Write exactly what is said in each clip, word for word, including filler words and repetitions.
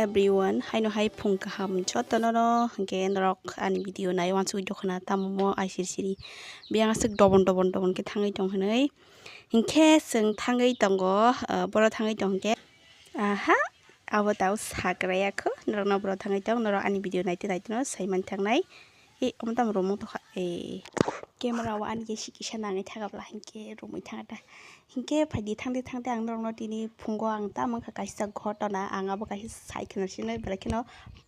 Everyone, haino hai phung kaham jotono no, hwnkhe norok ani video nai wansugwi dokhna tamo mo ai siri siri. Biyang aswk dobon dobon dobon khe thangwi tong hwnwi. Hinkhe chwng thangwi tongo, ah, boro thangwi tong hinkhe. Aha, abo tao sakraya kho, norokno boro thangwi tong, norok ani video naitwi naitwino saiman thangnai. E, omo tamo romwi tongkha, e, camera o ani khe si kisa nangwi thangabla hinkhe romwi thangata. Hinkhe phaidi thangde thangde ang norokno tini phungo ang tamo wngkha kaisa ghotona, ang abo kaisa sai kheno sino belai kheno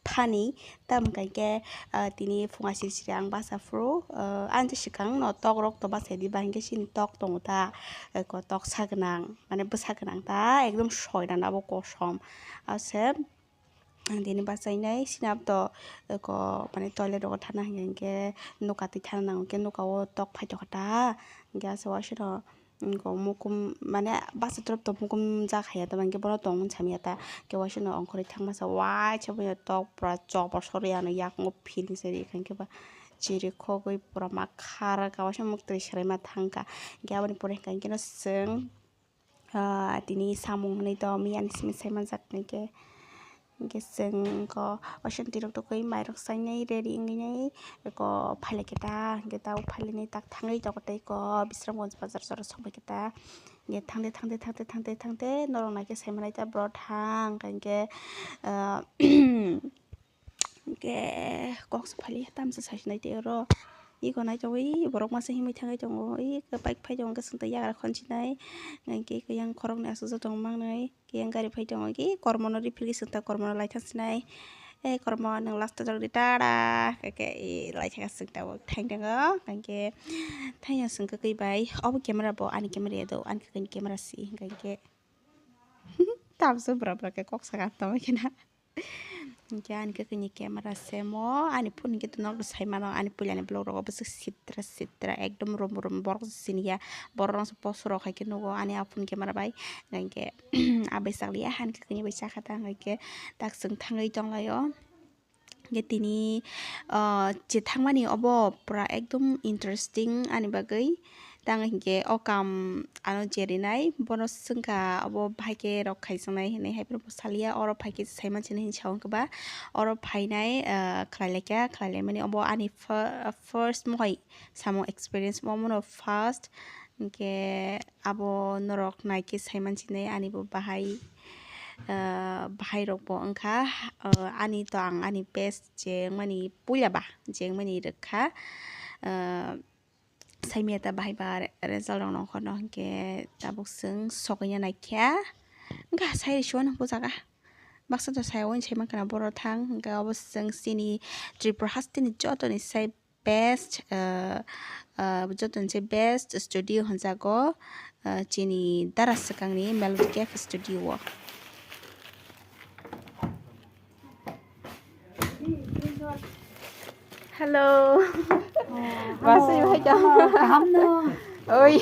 funny. Tamo wngkha hinkhe, ah, tini phunga siri siri ang basa phuru, ah, ani swkang no tok rok to basa di ba hinkhe sini tok tongo ta, eko tok sa gwnang, mane bwsa gwnang ta, ekdom soi rana bo kosom. Ase, Ang tini bachainai sinap to eko mane toilet rogo thana hwnkhe nuka twi thana nango khe nuka o tok phai tokha ta hwnkhe asa wasero mukum mane basa torop to mukum jak haiya ta hwnkhe bono tong mani samya ta hwnkhe wasero ongkhorwi thangmasa waisa tok pura chobor sori ano yakung o philwi se ri hwnkhe ba chiri khogwi pura ma khar ka waisa muktwi swrwima thangkha hwnkhe aboni pore hwnkhe no chwng. Ah, tini samung hwnwi to miyani simi sai manjak hwnkhe, hwnkhe chwng kho oisan tirok tokoi mairok sainai ready wngwi nai kho phailai khe ta, hwnkhe ta o phailainai tak thangwi tongo tei kho Bisramganj bazar jora songbai khe ta, hwnkhe thangde thangde thangde thangde thangde norok naikhe sai manai ta boro thang hwnkhe, ah, Hwnkhe kok se phali tamsa sai sinai tei oro. Iko nai tongo, i borok masa himwi thangwi tongo, i bike phai tongo, hwnkhe chwng tei yagra khonsinai. Hwnkhe iko yang khoroknwi aswk jotong mangnai, hwnkhe yang gari phai tongo, i kormono refill khe chwng ta kormono lai thang sinai. E kormo nwng last o jok di tada, hwnkhe i lai thang chwng tabuk thang tongo, hwnkhe thang ya chwng kwkwi bai. Obo camera bo ani camera ya do, ani kwkwi ni camera si, hwnkhe tamsa bwra bwra khe kok saka tongwi khena. Hwnkhe ani kwkhwini camera se mo, ani phone hwnkhe to nok sai mano, ani puilani vlog rogo bwswk sitra sitra ekdom rom rom borok siniya, borok rok post rok hai khe nugo ani a phone camera bai, hwnkhe a bai chakliya ani kwkhwini bai chakha ta hwnkhe tak chwng thangwi tonglaio. Hwnkhe tini, ah, je thangmani obo pura ekdom interesting ani bagwi. Tang hinkhe o kam ano jerinai bono swngkha obo bahai khe rok khaijaknai hinwi haiphano bo salia oro phaikhe saimansinai hinwi sao hwnkhe ba oro phainai, ah, khlailaikha khlailaimani obo ani fir-, first mohai samung experience omono first hinkhe abo norok naikhe saimansinai ani bo bahai, ah, bahai rokbo wngkha, ah, ani to ang ani best je wngmani puila ba je wngmani rwkha, ah, Saimya ta bahai ba re-, result rok nongkhorno hinkhe tabuk chwng sokya naikha. Wngkha sai risuo nang bujaka. Baksa to sai oin sai mankha na boro thang. Hinkhe obo chwng chini Tripura hasteni jotoni sai best, ah, ah, jotoni sai best studio hwnjago, ah, chini dara swkangni Melody Cafe studio o. Hello. Masui hai to. Kaham no. Oi.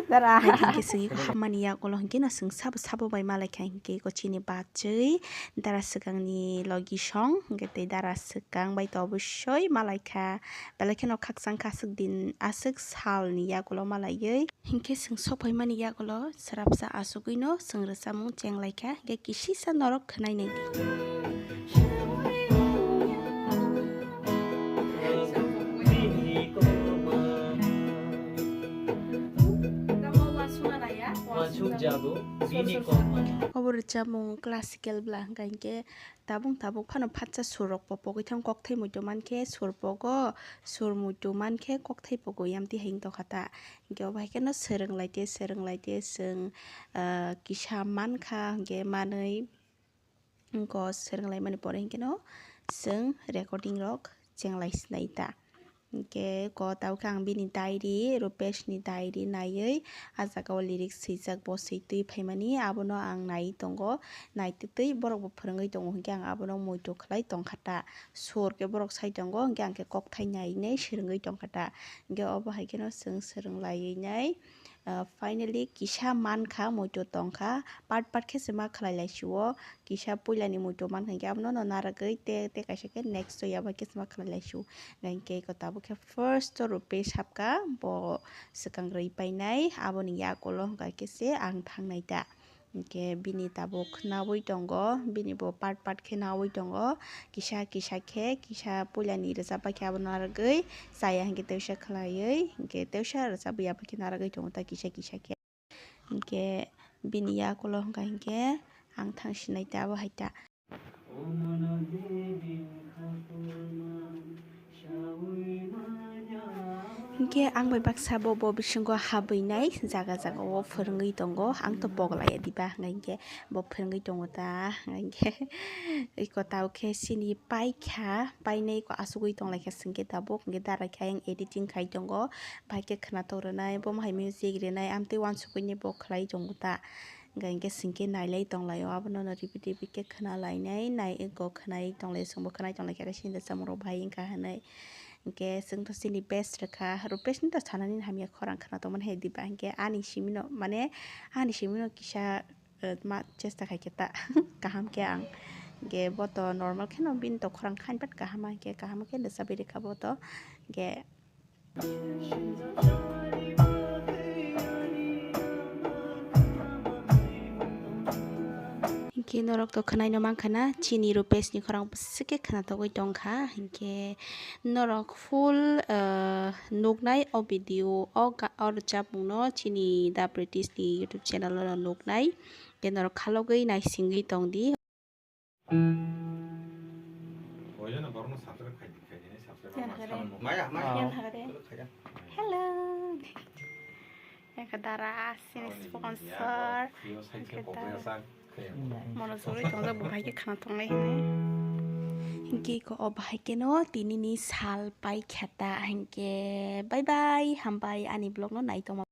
Dara. Hai hinkhe sigi ko hammani yagulo hinkhe no chwng sabo sabo bai malai kha hinkhe ko chini bachwi dara swkangni logi song hinkhe tei dara swkang bai to obosoi malai kha. Belai kheno khakchang kha aswk din aswk salni yagulo malaiwi. Hinkhe chwng sokphaimani yagulo srapsa achugwino chwng rwchapmung chenglaikha, hinkhe kisisa norok khwnai naidi. Obo rwchapmung classical bwla hwnkha hinkhe tabuk tabuk phano phatsa sur rok po pogwi thang kokthai muitu mankhe sur pogo, sur muitu mankhe kokthai pogo yamtwi hai wng tongkha ta. Hinkhe obo hai kheno swrwng lai tei swrwng lai tei chwng, ah, kisa mankha hinkhe manwi wngkha swrwng laimani pore hinkheno chwng recording rok chenglai sinai ta. Hinkhe ko tabukhe ang bini diary, Rupesh ni diary naiwi ah jaga o lyrics swijak bo swi twi phaimani abono ang naiwi tongo, naitwtwi borok bo phwrwngwi tongo hinkhe ang abono muitu khlai tongkha ta. Sur khe borok sai tongo hinkhe ang khe kokthai nainai swrwngwi tongkha ta. Hinkhe obo hai kheno chwng swrwng laiwi nai. Ah, finally kisa mankha muitu tongkha, part part khe se ma khlai lai sio, kisa puilani muitu mankha hinkhe abono no narwgwi te, te kaisa khe next o yaba khe se ma khlai lai sio. Hinkhe ko tabuk khe first o Rupesh hapkha, bo swkang rwi painai, aboni yagulo hwnkha khe se ang thangnai ta. Hinkhe bini tabuk khnaui tongo, bini bo part part khe naui tongo, kisa kisa khe, kisa puilani rwchapba khe abo narwgwi chaya hinkhe tewsa khwlaiwi, hinkhe tewsa rwchapwi abo khe narwgwi tongo ta kisa kisa khe. Hinkhe bini yakulo hwnkha hinkhe ang thang sinai ta abo hai ta. Hinkhe ang bai baksa bo, bo bisingo habwinai jaga jaga o phwrwngwi tongo, ang to poglaiya diba, hwnka hinkhe bo phwrwngwi tongo ta, hwnka hinkhe iko tao khe chini paikha, painai ko asugwi tonglaikha, chwngkhe tabuk hinkhe dara khe ayang editing khai tongo, bai khe khwnatok rwnai, bomo hai music rwnai, amtwi uansukgwini bo khlai tongo ta. Hwnka hinkhe chwngkhe nailai tonglaio, abono no repeat repeat khe khwnalainai, nai eko khwnai tonglaio, chwngbo khwnai tonglaikha, khe sinda chamungrok bahai wngkha hinwi. Hinkhe chwngto chini best rwkha, Rupesh ni to sanani hamya khorang khwna tongmani hai diba, hinkhe ani simino, mane ani simino kisa, eh, ma chesta khaikhe ta kaham khe ang. Hinkhe bo to normal kheno bini to khorang khainpat kaham, hinkhe kaham khe rwchabwi rwkha bo to. Hinkhe Hinkhe norok to khwnaino mankha na, chini Rupesh ni khorang bwswk khe khwnatogwi tongkha. Hinkhe norok full, ah, nuknai o video o ga-, o rwchapmungno chini The British ni YouTube channel o nuknai. Hinkhe norok khalogwi naisingwi tongdi. Oya na borokno subscribe khai di, khai di, subscribe Yan ma hare. Saman mo. Maya, maya. Yan hare. Khai di. Hello. Yang ke dara sini Awani sponsor. Yang ke dara. Mono suri tong bo hai ke khana tong lai hini. Hingke ko o bahai ke no tini ni sal pai khata hingke bye bye hambai ani vlog no nai tong.